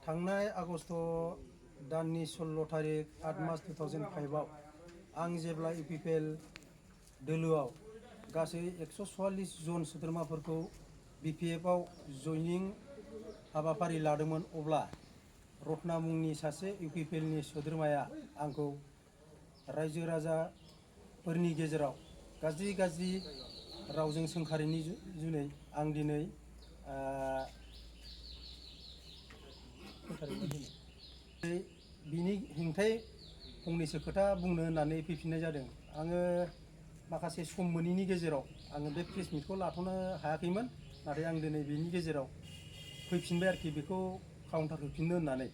थांनाय आगस्ट दाननि 16 तारिख 8 मार्च 2005 आव आं जेब्ला इउपिपिएल दोलोआव गासै 144 जन सोद्रोमाफोरखौ बिपिएफ आव जयनिं हाबाफारि लादोंमोन अब्ला रत्ना मुंनि सासे इउपिपिएलनि सोद्रोमाया आंखौ रायजो राजाफोरनि गेजेराव गाज्रि रावजों सोंखारिनि जुनै आं दिनै बिनि हेंथायै फंनैसो खोथा बुंनो होननानै फैफिननाय जादों। आङो माखासे सम मोनैनि गेजेराव आङो बे प्रेस मिटखौ लाथ'नो हायाखैमोन, नाथाय आं दिनै बिनि गेजेराव फैफिनबाय आरोखि बेखौ काउन्टार होफिननो होननानै।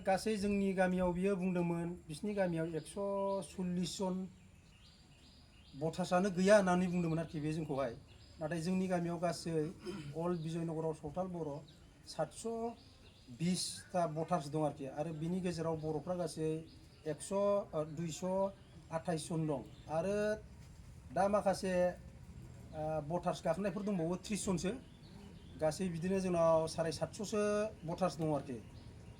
गासै जोंनि गामियाव बियो बुंदोंमोन बिसिनि गामियाव 140 जन भटार्सआनो गैया होननानै बुंदोंमोन आरोखि बे जोंखौहाय। नाथाय जोंनि गामियाव गासै अल बिजयनगराव सावथाल बर' 720टा भटार्स दं आरोखि, आरो बिनि गेजेराव बर'फ्रा गासै 228 जन दं। आरो दा माखासे भटार्स गाखोनायफोर दंबावो 30 जनसो, गासै बिदिनो जोंनाव 750सो भटार्स दं आरोखि।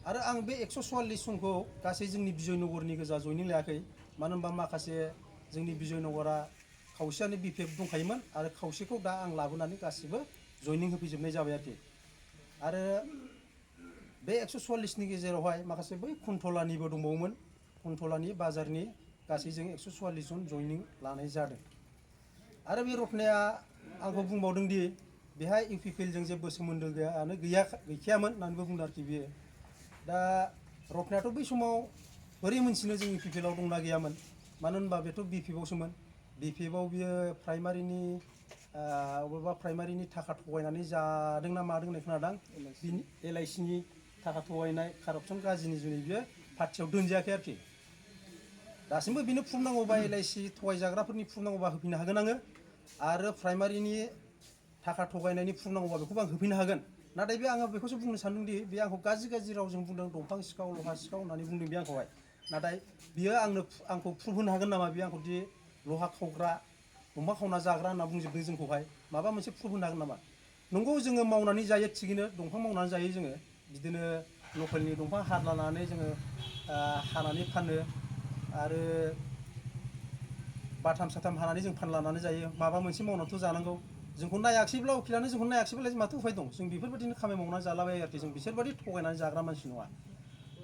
आरो आं बे 144 जनखौ गासै जोंनि बिजयनगरनि गोजा जयनिं लायाखै, मानो होनबा माखासे जोंनि बिजयनगरा खावसेयानो बिपिएफ दंखायोमोन आरो खावसेखौ दा आं लाबोनानै गासिबो जयनिं होफैजोबनाय जाबाय आरोखि। आरो बे 144नि गेजेरावहाय माखासे बै कुन्टलानिबो दंबावोमोन, कुन्टलानि बाजारनि गासै जों 144 जन जयनिं लानाय जादों। आरो बे रत्नाया आंखौ बुंबावदों दि बेहाय इउपिपिएलजों जेबो सोमोन्दो गैखायामोन होननानैबो बुंदों आरोखि बियो। दा रत्नायाथ' बै समाव बोरै मोनथिनो जों इउपिपिएलआव दंना गैयामोन, मानो होनबा बेथ' बिपिएफआवसोमोन। बिपिएफआव बियो अबेबा प्राइमारिनि थाखा थगायनानै जादों ना मादों होननाय खोनादों। एलआइसिनि थाखा थगायनाय कारापसन गाजिनि जुनै बियो पार्टियाव दोनजायाखै आरोखि। दासिमबो बिनो प्रुफ नांगौबा एलआइसि थगायजाग्राफोरनि प्रुफ नांगौबा होफैनो हागोन आङो, आरो प्राइमारिनि थाखा थगायनायनि प्रुफ नांगौबा बेखौबो आं होफैनो हागोन। नाथाय बे आङो बेखौसो बुंनो सानदोंदि बे आंखौ गाज्रि रावजों बुंदों, दंफां सिखाव लहा सिखाव होननानै बुंदों बे आंखौहाय। नाथाय बियो आंखौ प्रुफ होनो हागोन नामा? बे आंखौ दि लहा खावग्रा दंफां खावना जाग्रा होनना बुंजोबदों जोंखौहाय, माबा मोनसे प्रुफ होनो हागोन नामा? नंगौ जोङो मावनानै जायो थिगैनो, दंफां मावनानै जायो जोङो, बिदिनो लकेलनि दंफां हाना लानानै जोङो हानानै फानो, आरो बाथाम साथाम हानानै जों फानलानानै जायो। माबा मोनसे मावनानैथ' जानांगौ। जोंखौ नायाखिसैब्ला उकिलानो जोंखौ नायाखिसैब्लालाय माथो उफाय दं। जों बेफोरबायदिनो खामानि मावनानै जालाबायो आरोखि, जों बिसोरबायदि थगायनानै जाग्रा मानसि नङा।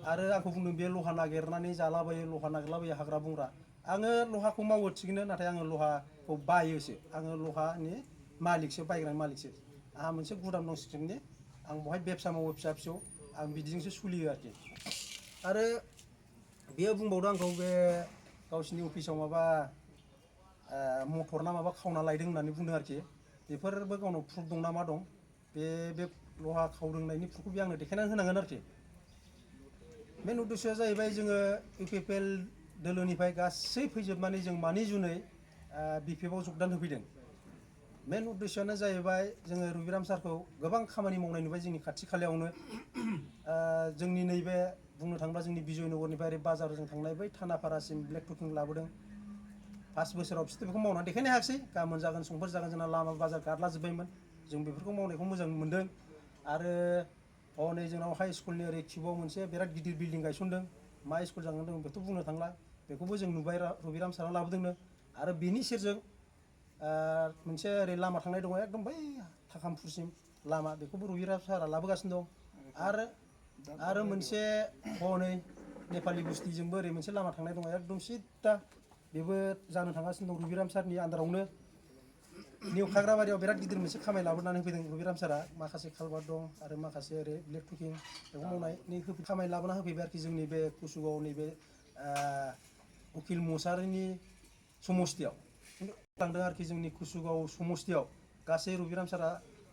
आरो आंखौ बुंदों बे लहा नागिरनानै जालाबायो, लहा नागिरलाबायो हाग्रा बंग्रा। आङो लहाखौ मावो थिगैनो, नाथाय आङो लहाखौ बायोसो। आङो लहानि मालिकसो, बायग्रानि मालिकसो। आंहा मोनसे गुदाम दं सिक्रेटनि, आं बहाय बेबसा मावो फिसा फिसौ, आं बिदिजोंसो सोलियो आरोखि। आरो बेयो बुंबावदों आंखौ बे गावसिनि अफिसाव माबा मटर ना माबा खावना लायदों होननानै बुंदों आरोखि। बेफोरबो गावनाव प्रुफ दं ना मा दं, बे लहा खावदों होननायनि प्रुफखौ बे आंनो देखायनानै होनांगोन आरोखि। मेन उद्देस्यआ जाहैबाय जोङो इउपिपिएल दोलोनिफ्राय गासै फैजोबनानै जों मानि जुनै बिपिएफआव जगदान होफैदों। मेन उद्देस्यआनो जाहैबाय जोङो रबिराम सारखौ गोबां खामानि मावनाय नुबाय जोंनि खाथि खालायावनो। जोंनि नैबे बुंनो थाङोब्ला जोंनि बिजयनगरनिफ्राय ओरै बाजारजों थांनाय बै थानापारासिम ब्लेक टकिं लाबोदों। 5 बोसोराव बिसोर बेखौ मावनानै देखायनो हायाखिसै, गाबोन जागोन समफोर जागोन, जोंना लामा बाजार गारलाजोब्बायमोन। जों बेफोरखौ मावनायखौ मोजां मोनदों। आरो हनै जोंनाव हाइ स्कुलनि ओरै किउबआव मोनसे बिराद गिदिर बिल्डिं गायसनदों। मा स्कुल जागोन दं बेथ' बुंनो थांला, बेखौबो जों नुबाय, रबिराम सारा लाबोदोंनो। आरो बेनि सेरजों मोनसे ओरै लामा थांनाय दङ एकदम बै थाखामफुरसिम लामा, बेखौबो रबिराम सारा लाबोगासिनो दं। आरो मोनसे हनै नेपालि बुस्तिजोंबो ओरै मोनसे लामा थांनाय दङ एकदम सिद्दा, बेबो जानो थांगासिनो दं रबिराम सारनि आन्दारावनो। निउ खाग्राबारियाव बिराद गिदिर मोनसे खामानि लाबोनानै होफैदों रबिराम सारा, माखासे कालभार्ट दं आरो माखासे ओरै ब्लेक टकिं बेखौ मावनानै खामानि लाबोना होफैबाय आरोखि जोंनि बे कुसुगाव नैबे उकिल मसाहारिनि समस्तियाव। खिन्थु लांदों आरोखि जोंनि कुसुगाव समस्तियाव गासै रबिराम सारा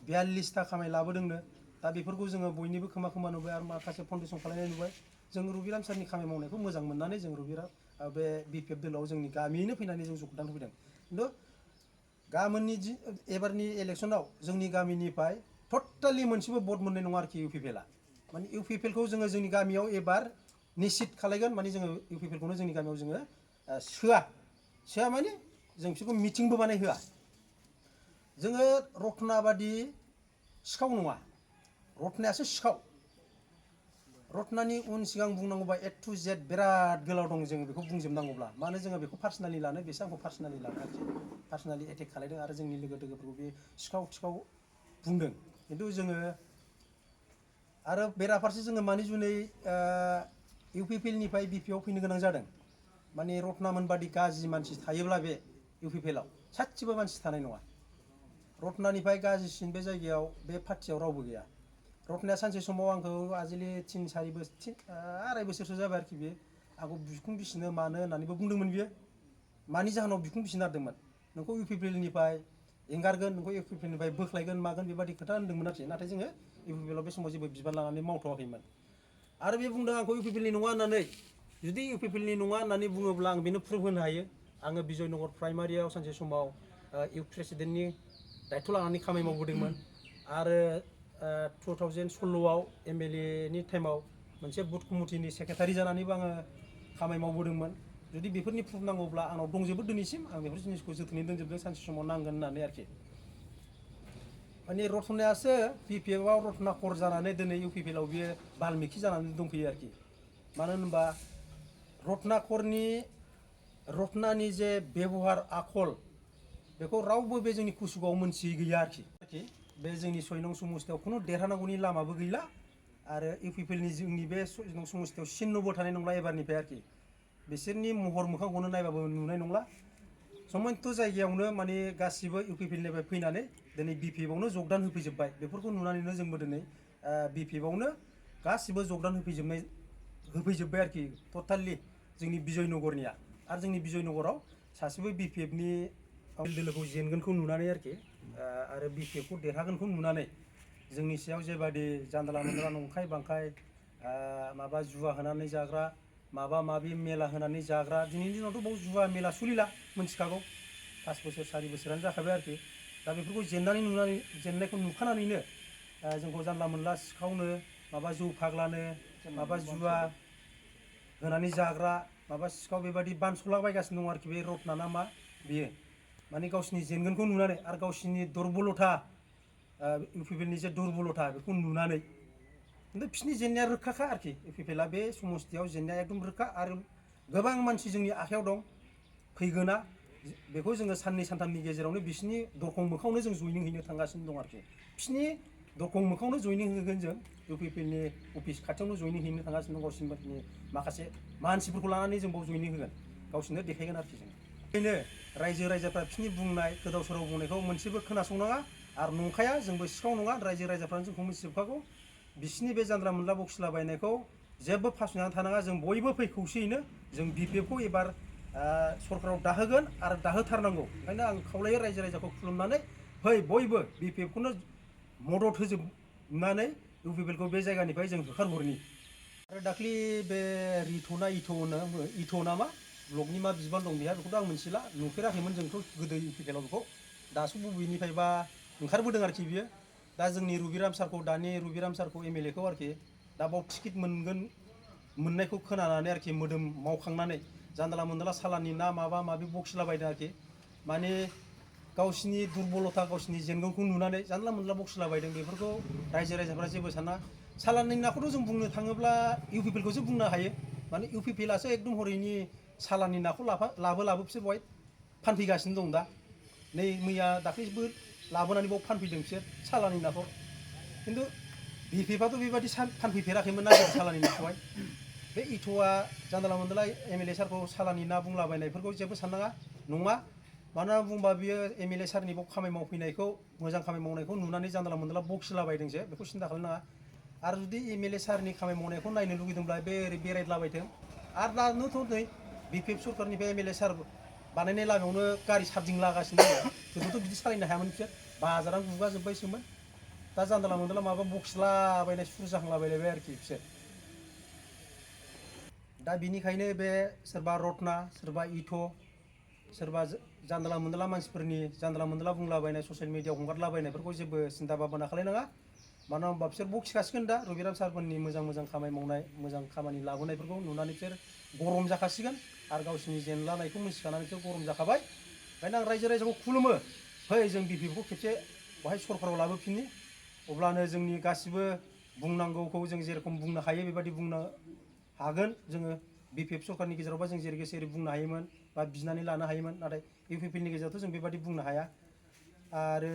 42टा खामानि लाबोदोंनो। दा बेफोरखौ जोङो बयनिबो खोमा नुबाय, आरो माखासे फाउन्डेसन खालामनाय नुबाय। जों रबिराम सारनि खामानि मावनायखौ मोजां मोननानै जों बे बिपिएफ दोलोआव जोंनि गामियैनो फैनानै जों जगदान होफैदों। खिन्थु गाबोननि एबारनि इलेक्सनाव जोंनि गामिनिफ्राय टटेलि मोनसेबो भट मोननाय नङा आरोखि इउपिपिएलआ। माने इउपिपिएलखौ जोङो जोंनि गामियाव एबार निश्चित खालायगोन, माने जोङो इउपिपिएलखौनो जोंनि गामियाव जोङो सोआ माने जों बिसोरखौ मिटिंबो बानायहोआ। जोङो रत्ना बादि सिखाव नङा, रत्नायासो सिखाव। रत्नानि उन सिगां बुंनांगौबा A to Z बिराद गोलाव दं जोङो बेखौ बुंजोबनांगौब्ला मानो जोङो बेखौ पार्सनेलि लानो बेसो आंखौ पार्सनेलि लानो आरोखि पार्सनेलि एटेक खालायदों आरो जोंनि लोगो दोगोफोरखौ बे सिखाव बुंदों खिन्थु जोङो आरो बेराफारसे जोङो मानि जुनै UPPL निफ्राय BP आव फैनो गोनां जादों माने रत्नामोन बादि गाज्रि मानसि थायोब्ला बे UPPL आव सासेबो मानसि थानाय नङा रत्नानिफ्राय गाज्रिसिन बे जायगायाव बे पार्टियाव रावबो गैया रत्नाया सानसे समाव आंखौ आजिलि 2.5 बोसोरसो जाबाय आरोखि बे आंखौ बिखुं बिसिनो मानो होननानैबो बुंदोंमोन बियो मानि जाहोनाव बिखुं बिसिनो नारदोंमोन नोंखौ UPPL निफ्राय एंगारगोन नोंखौ UPPL निफ्राय बोख्लायगोन मागोन बेबादि खोथा होनदोंमोन आरोखि नाथाय जोङो UPPL आव बे समाव जेबो बिबान लानानै मावथ'वाखैमोन आरो बे बुंदों आंखौ UPPL नि नङा होननानै जुदि UPPL नि नङा होननानै बुङोब्ला आं बेनो प्रुफ होनो हायो आङो बिजयनगर प्राइमारियाव सानसे समाव इउथ प्रेसिडेन्टनि दायथ' लानानै खामानि मावबोदोंमोन आरो 2016आव MLA नि टाइमाव मोनसे बुथ कमिटिनि सेक्रेटारि जानानैबो आङो खामानि मावबोदोंमोन जुदि बेफोरनि प्रुफ नांगौब्ला आंनाव दंजोबो दिनैसिम आं बेफोर जिनिसखौ जोथोनै दोनजोबदों सानसे समाव नांगोन होननानै आरोखि माने रत्नायासो BPF आव रत्ना खर जानानै दिनै UPPL आव बियो बाल्मिखि जानानै दंफैयो आरोखि मानो होनबा रत्नानि जे बेबहार आखल बेखौ रावबो बे जोंनि कुसुगाव मोनथियै गैया आरोखि बे जोंनि 6 नं समस्थियाव खुनु देरहानांगौनि लामाबो गैला आरो UPPL नि जोंनि बे 6 नं समस्थियाव सिन्नबो थानाय नंला एबारनिफ्राय आरोखि बिसोरनि महर मोखांखौनो नायबाबो नुनाय नंला समन्थ जायगायावनो माने गासिबो UPPL निफ्राय फैनानै दिनै BPF आवनो जगदान होफैजोब्बाय बेफोरखौ नुनानैनो जोंबो दिनै BPF आवनो गासिबो जगदान होफैजोब्बाय आरोखि टटेलि जोंनि बिजयनगरनिया आरो जोंनि बिजयनगराव सासेबो BPF नि दोलोखौ जेनगोनखौ नुनानै आरोखि आरो BPF खौ देरहागोनखौ नुनानै जोंनि सायाव जेबादि जानला मोनला नंखाय बांखाय माबा जुवा होनानै जाग्रा माबा माबि मेला होनानै जाग्रा दिनैनि दिनावथ' बाव जुवा मेला सोलिला मोनथिखागौ 5 बोसोर 4 बोसोरानो जाखाबाय आरोखि दा बेफोरखौ जेननायखौ नुखानानैनो जोंखौ जानला मोनला सिखावनो माबा जौ फाग्लानो माबा जुवा होनानै जाग्रा माबा सिखाव बेबादि बानस'लाबायगासिनो दं आरोखि बे रत्ना ना मा बियो माने गावसिनि जेनगोनखौ नुनानै आरो गावसिनि दुरबलथा UPPL नि जे दुरबलथा बेखौ नुनानै खिन्थु बिसिनि जेननाया रोखाखा आरोखि UPPL आ बे समस्थियाव जेननाया एकदम रोखा आरो गोबां मानसि जोंनि आखायाव दं फैगोना बेखौ जोङो साननै सानथामनि गेजेरावनो बिसिनि दरखं मोखाङावनो जों जयनिं हैनो थांगासिनो दं आरोखि बिसिनि दरखं मोखाङावनो जयनिं होगोन जों UPPL नि अफिस खाथियावनो जयनिं हैनो थांगासिनो दं गावसिनि माखासे मानसिफोरखौ लानानै जों बाव जयनिं होगोन गावसोरनो देखायगोन आरोखि जों बेनो रायजो राजाफ्रा बिसिनि बुंनाय गोदाव सोराव बुंनायखौ मोनसेबो खोनासंनाङा आरो नंखाया जोंबो सिखाव नङा रायजो राजाफ्रानो जोंखौ मिथिजोबखागौ बिसिनि बे जानला मोनला बखिलाबायनायखौ जेबो फासयनानै थानाङा जों बयबो फै खौसेयैनो जों BPF खौ एबार सरकाराव दाहोगोन आरो दाहोथारनांगौ ओंखायनो आं खावलायो रायजो राजाखौ खुलुमनानै फै बयबो BPF खौनो मदद होजोबनानै UPPL खौ बे जायगानिफ्राय जों होखारहरनि आरो दाख्लि बे इथ' नामा ब्लकनि मा बिबान दं बेहा बेखौथ' आं मिथिला नुफेराखैमोन जोंथ' गोदो UPPL आव बेखौ दासो बबेनिफ्रायबा ओंखारबोदों आरोखि बियो दा जोंनि रुबिराम सारखौ दानि रुबिराम सारखौ MLA खौ आरोखि दा बाव टिकेट मोननायखौ खोनानानै आरोखि मोदोम मावखांनानै जानला मोनला सालाननि ना माबा माबि बखिलाबायदों आरोखि माने गावसिनि दुरबलथा गावसिनि जेनगोनखौ नुनानै जानला मोनला बखिलाबायदों बेफोरखौ रायजो राजाफ्रा जेबो साना सालाननि नाखौथ' जों बुंनो थाङोब्ला UPPL खौसो बुंनो हायो माने UPPL आसो एकदम हरैनि सालाननि नाखौ लाबो बिसोर बहाय फानफैगासिनो दं दा नै मैया दाख्लैबो लाबोनानै बाव फानफैदों बिसोर सालाननि नाखौ खिन्थु BPF आथ' बेबादि फानफैफेराखैमोन ना सालाननि नाखौहाय बे इथ'आ जानला मोनला MLA सारखौ सालाननि ना बुंलाबायनायफोरखौ जेबो साननाङा नङा मानो होनना बुंबा बियो MLA सारनि बाव खामानि मावफैनायखौ मोजां खामानि मावनायखौ नुनानै जानला मोनला बखिलाबायदोंसो बेखौ सिन्था खालामनाङा आरो जुदि MLA सारनि खामानि मावनायखौ नायनो लुगैदोंब्ला बे ओरै बेरायलाबायथों आरो दानोथ' नै BPF सरकारनिफ्राय MLA सार बानायनाय लामायावनो गारि सार्जिं लागासिनो दङ गोदोथ' बिदि सालायनो हायामोन बिसोर बाजारानो गुगाजोब्बायसोमोन दा जानला मोनला माबा बखिलाबायनाय सुरु जाहांलाबायलायबाय आरोखि बिसोर दा बिनिखायनो बे सोरबा रत्ना सोरबा इथ' सोरबा जानला मोनला मानसिफोरनि जानला मोनला बुंलाबायनाय ससियेल मिडियाआव हगारलाबायनायफोरखौ जेबो सिन्था भाबना खालायनाङा मानो होनबा बिसोर बखिखासिगोन दा रुबिराम सारमोननि मोजां खामानि मावनाय मोजां खामानि लाबोनायफोरखौ नुनानै बिसोर गरम जाखासिगोन आरो गावसिनि जेनलानायखौ मिथिखानानै बिसोर गरम जाखाबाय ओंखायनो आं रायजो राजाखौ खुलुमो फै जों BPF खौ खेबसे बहाय सरकाराव लाबोफिननि अब्लानो जोंनि गासिबो बुंनांगौखौ जों जेरखम बुंनो हायो बेबायदि बुंनो हागोन जोङो बिपिएफ सरकारनि गेजेरावबा जों जेरै गोसो एरै बुंनो हायोमोन बा बिनानै लानो हायोमोन नाथाय इउपिपिएलनि गेजेरावथ' जों बेबायदि बुंनो हाया आरो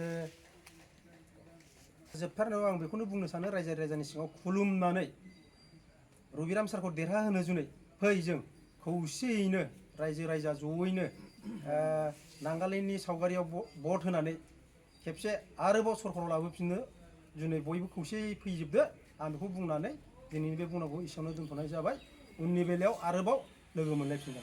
जोबथारनायाव आं बेखौनो बुंनो सानो रायजो राजानि सिगाङाव खुलुमनानै रबिराम सारखौ देरहाहोनो जुनै फै जों खौसेयैनो रायजो राजा जयैनो नागालेण्डनि सावगारियाव भट होनानै खेबसे आरोबाव सरकाराव लाबोफिननो जुनै बयबो खौसेयै फैजोबदो आं बेखौ बुंनानै दिनैनि बे बुंनांगौ एसेयावनो दोनथ'नाय जाबाय उननि बेलायाव आरोबाव लोगो मोनलायफिनगोन।